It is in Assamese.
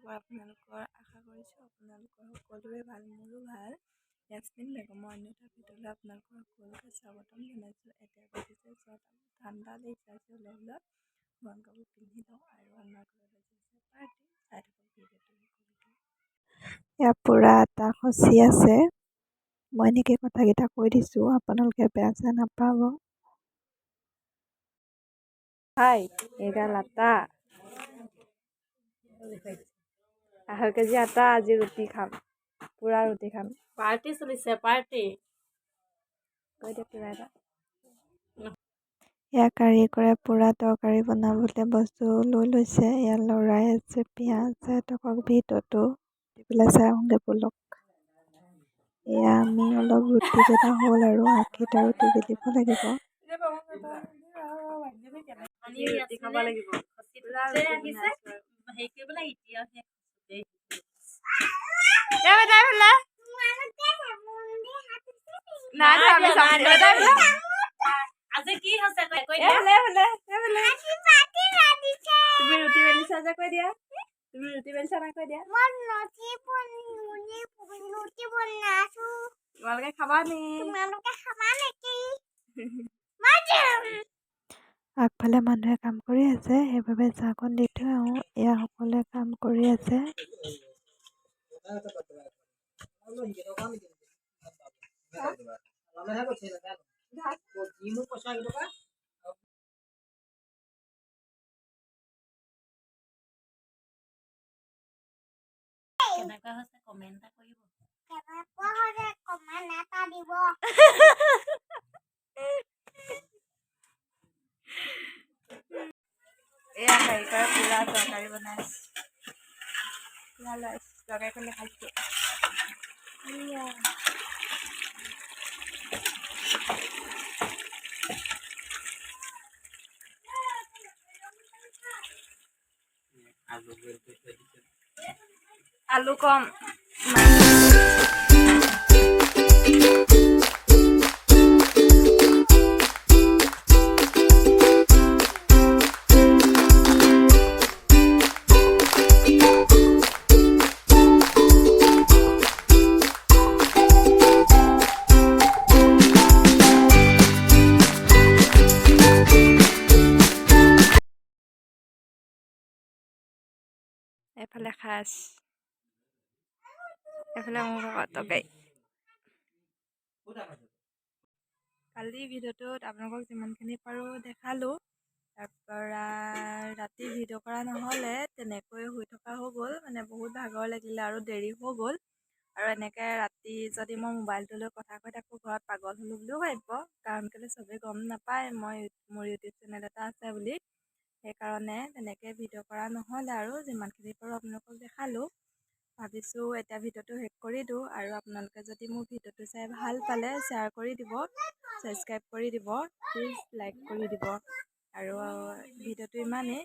খবৰ আপোনালোকৰ? আশা কৰিছোঁ আপোনালোকৰ সকলোৰে ভাল, মোৰো ভাল। য়াসমিন বেগমৰ অন্য এটা ভিডিঅ'লৈ আপোনালোকৰ সকলোকে স্বাগতম জনাইছোঁ। এতিয়া বাজিছে 6টা, ঠাণ্ডা লাগিছে আজি অলপ অলপ। গৰম কাপোৰ পিন্ধি লওঁ আৰু আমাৰ ঘৰত আজি আছে পাৰ্টি। চাই থাকক ভিডিঅ'টো সকলোকে। ইয়াত পূৰা আটা খচি আছে। মই এনেকৈ কথাকেইটা কৈ দিছোঁ, আপোনালোকে বেয়া চেয়া নাপাব। হাই, এইগাল আটা, 2.5 কেজি আটা। আজি ৰুটি খাম, পূৰা ৰুটি খাম। পাৰ্টি চলিছে, পাৰ্টি। কৈ দিয়ক কিবা এটা। ইয়াৰ কাৰিকৰে পূৰা তৰকাৰী বনাবলৈ বস্তু লৈ লৈছে। ইয়াত লৰাই আছে, পিঁয়াজ। চাই থাকক ভিডিঅ'টো, দি পেলাই চাই আহোঁগৈ ব'লক। এয়া আমি অলপ ৰুটি বেলা হ'ল আৰু 80টা ৰুটি বেলিব লাগিব। আজি ৰুটি খাব লাগিব, পূৰা ৰুটি আহিছে। বনাইছোঁ আৰু। হেৰি কৰিব লাগে এতিয়া। এই বেটা, এইফালে। নাই ধোৱা, আমি চাম। বেটা, এইফালে। আজি কি হৈছে কৈ কৈ দিয়া। এইফালে, এইফালে, এইফালে। তুমি ৰুটি বেলিছা যে, কৈ দিয়া। তুমি ৰুটি বেলিছা নাই, কৈ দিয়া। ৰুটি বনাইছো। তোমালোকে খাবা নি? তোমালোকে খাবা নেকি? আগফালে মানুহে কাম কৰি আছে, সেইবাবে চাহকণ দি থৈ আহোঁ। এয়া সকলোৱে কাম কৰি আছে। কেনেকুৱা হৈছে কমেণ্ট এটা কৰিব। কেনেকুৱা হৈছে কমেণ্ট এটা দিব। এয়া কাৰিকৰে পূৰা তৰকাৰী বনাই আছে। পূৰা লৈ তৰকাৰীখন দেখাইছোঁ। এয়া আলু কম। এইফালে খাজ, এইফালে মোৰ ভাগৰ তৰকাৰী। কালি ভিডিঅ'টোত আপোনালোকক যিমানখিনি পাৰোঁ দেখালোঁ। তাৰপৰা ৰাতি ভিডিঅ' কৰা নহ'লে, তেনেকৈ শুই থকা হৈ গ'ল। মানে বহুত ভাগৰ লাগিলে আৰু দেৰি হৈ গ'ল। আৰু এনেকৈ ৰাতি যদি মই মোবাইলটো লৈ কথা কৈ থাকোঁ, ঘৰত পাগল হ'লোঁ বুলিও ভাবিব। কাৰণ কেলৈ চবেই গম নাপায় মই মোৰ ইউটিউব চেনেল এটা আছে বুলি। সেইকাৰণে তেনেকৈ ভিডিঅ' কৰা নহ'লে আৰু যিমানখিনি পাৰোঁ আপোনালোকক দেখালোঁ। ভাবিছোঁ এতিয়া ভিডিঅ'টো শেষ কৰি দিওঁ। আৰু আপোনালোকে যদি মোৰ ভিডিঅ'টো চাই ভাল পালে শ্বেয়াৰ কৰি দিব, ছাবস্ক্ৰাইব কৰি দিব, প্লিজ লাইক কৰি দিব। আৰু ভিডিঅ'টো ইমানেই।